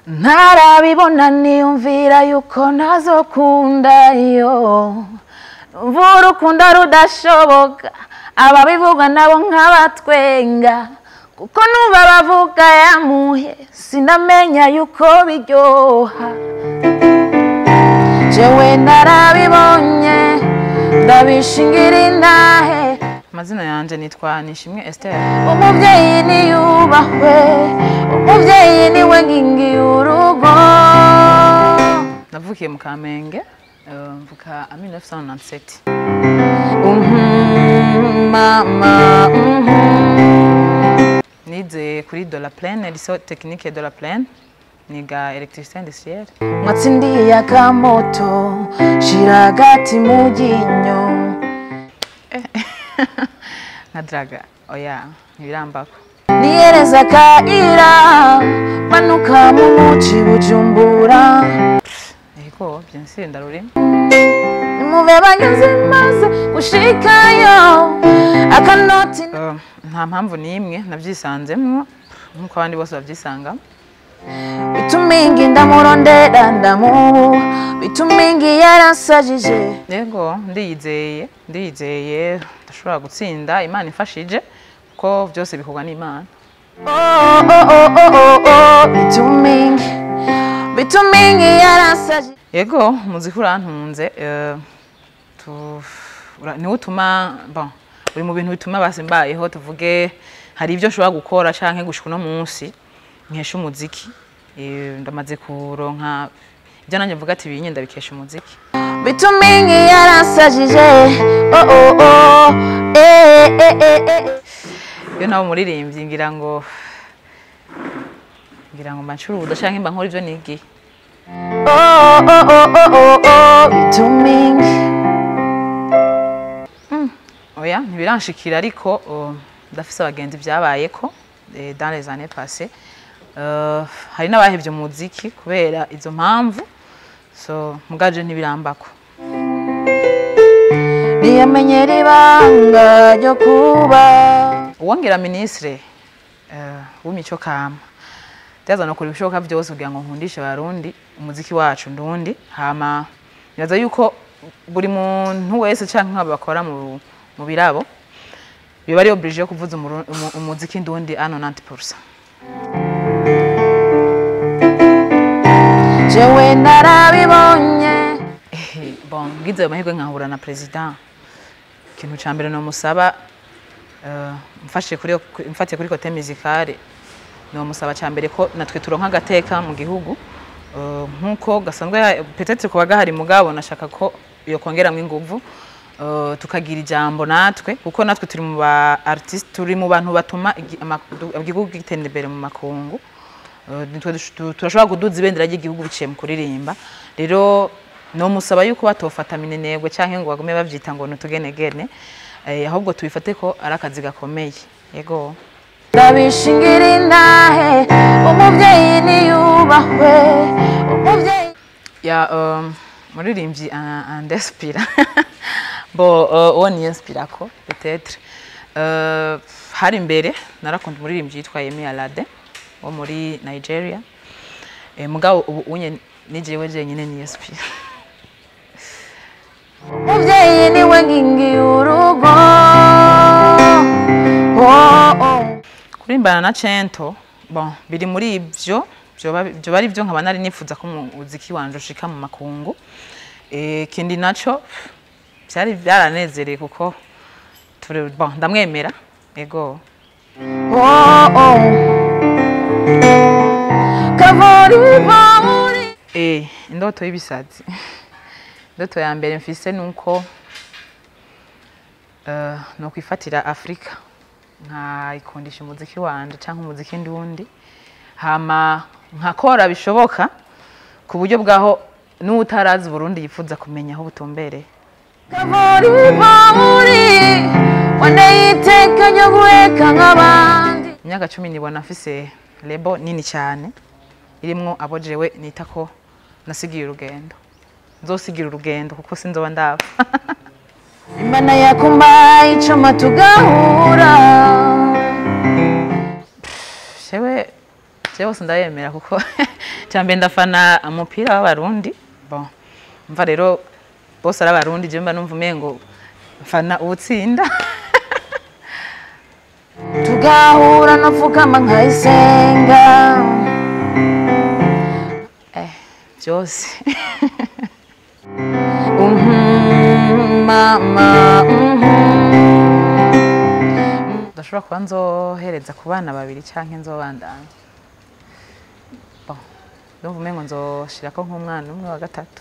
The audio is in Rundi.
Ntarabibona niyumvira yuko ntazokunda yo. Numva urukundo rudashoboka, ababivuga nabo nkabatwenga. Kuko numva bavuga yamuhe, sinamenya yuko biryoha. Jewe narabibonye, ndabishingira intahe. Amazina yanje nitwa Nishimwe Esther. Umuvyeyi niyubahwe, umuvyeyi niwe nkingi y'urugo. Navukiye mu Kamenge, mvuka en 1997. Mama. Nize kuri de la Plaine, lycée technique de la Plaine, niga électricité industrielle. Mwatsindiye akamoto, shira agati mu ryinyo. Nka draga, oya, ntibirambako. Niyereza akayira, manuka mu muci Bujumbura. Ego, bien sûr, ndarurima. Nimube bageze maze gushikayo, akanoti. Nta mpamvu n'imwe navyisanzemwo nkuko abandi bose bavyisanga. Bitumingi ndamurondera ndamubu, bitumingi yaransajije. Yego, ndiyizeye, ndiyizeye ndashobora gutsinda, Imana imfashije, kuko vyose bikorwa n'Imana. Oh, oh, oh, oh, oh, oh, bitumingi, bitumingi yaransajije. Yego, umuziki urantunze, niwo utuma, bon, uri mu bintu bituma basi mbayeho, tuvuge hari ivyo nshobora gukora canke gushika uno munsi nkesha umuziki. Ndamaze kuronka ivyo nanje mvuga ati ibinye ndabikesha umuziki. Bitumingi yaransajije, oh, oh, oh, eh, eh, eh, eh. Iyo nawe umuririmbyi ngira ngo mba ncuruza canke mba nkora ivyo nigiye. Oh, oh, oh, oh, oh, oh, bitumingi. Oya, ntibiranshikira ariko ndafise abagenzi vyabayeko dans les années passées. Hari n'abahevye umuziki kubera izo mpamvu, so mugaje ntibirambako. Niyamenyera ibanga ryo kuba. Uwongera ministre w'imico kama ndaza no kora ibishoboka vyose kugira ngo nkundishe abarundi umuziki wacu ndundi. Hama nibaza yuko buri muntu wese canke nk'abakora mu birabo biba ari obligé yo kuvuza umuziki ndundi à 90%. Jewe narabibonye. Bon, ngize ayo mahirwe nkahura na president, ikintu ca mbere nomusaba, mfatiye kuri côté musicale, nomusaba ca mbere ko natwe turonka agateka mu gihugu, nkuko gasanzwe peut-être kuba gahari, mugabo nashaka ko yo kongeramwo inguvu, tukagira ijambo natwe, kuko natwe turi mu ba artiste, turi mu bantu batuma igihugu gitera imbere mu makungu. Turashobora kuduza ibendera ry'igihugu biciye mu kuririmba. Rero nomusaba yuko batofata minenegwe canke ngo bagume bavyita ngo nutugenegene, ahubwo tubifate ko ari akazi gakomeye. Yego. Ndabishingira intahe, umuvyeyi niyubahwe, umuvyeyi. Ya, muririmbyi andespira. Bo, uwo niyinspirako peut-être. Hari imbere narakunda umuririmbyi yitwa Yemi Alade wo muri Nigeria. Mugabo ubu unye ni jewe jenyine niyinspira. Umuvyeyi niwe nkingi y'urugo. Oh, oh. Kurimbana na Cento, bon, biri muri ivyo vyoba ari vyo nkaba nari nifuza ko umuziki wanje ushika mu makungu. Ikindi naco vyari byaranezereye kuko bon, ndamwemera. Ego. Oh, oh. Kavorivori. Indoto y'ibisazi. Indoto ya mbere mfise nuko no kwifatira Afrika nkayikundisha umuziki wanje canke umuziki ndundi, hama nkakora bishoboka ku buryo bwaho n'utarazi Burundi yifuza kumenya aho butumbereye. Kavorivori, wanayiteka nyoguheka nk'abandi. Imyaka 10 nibona mfise lebo nini cyane irimwo abo jewe nita ko nasigiye urugendo, nzosigira urugendo kuko sinzoba ndapfa. Imana yakumbaye icuma tugahura. Jewe bose ndayemera kuko Cyambere ndafana umupira w'Abarundi. Bon, mva rero bose ari Abarundi, je mba numva umengo mfana uwutsinda. Tugahura nopfukama nkayisenga. Byose. Mama. Ndashobora kuba nzohereza ku bana babiri canke nzobandanya. Bon, ndumva umengo nzoshirako nk'umwana umwe wa gatatu.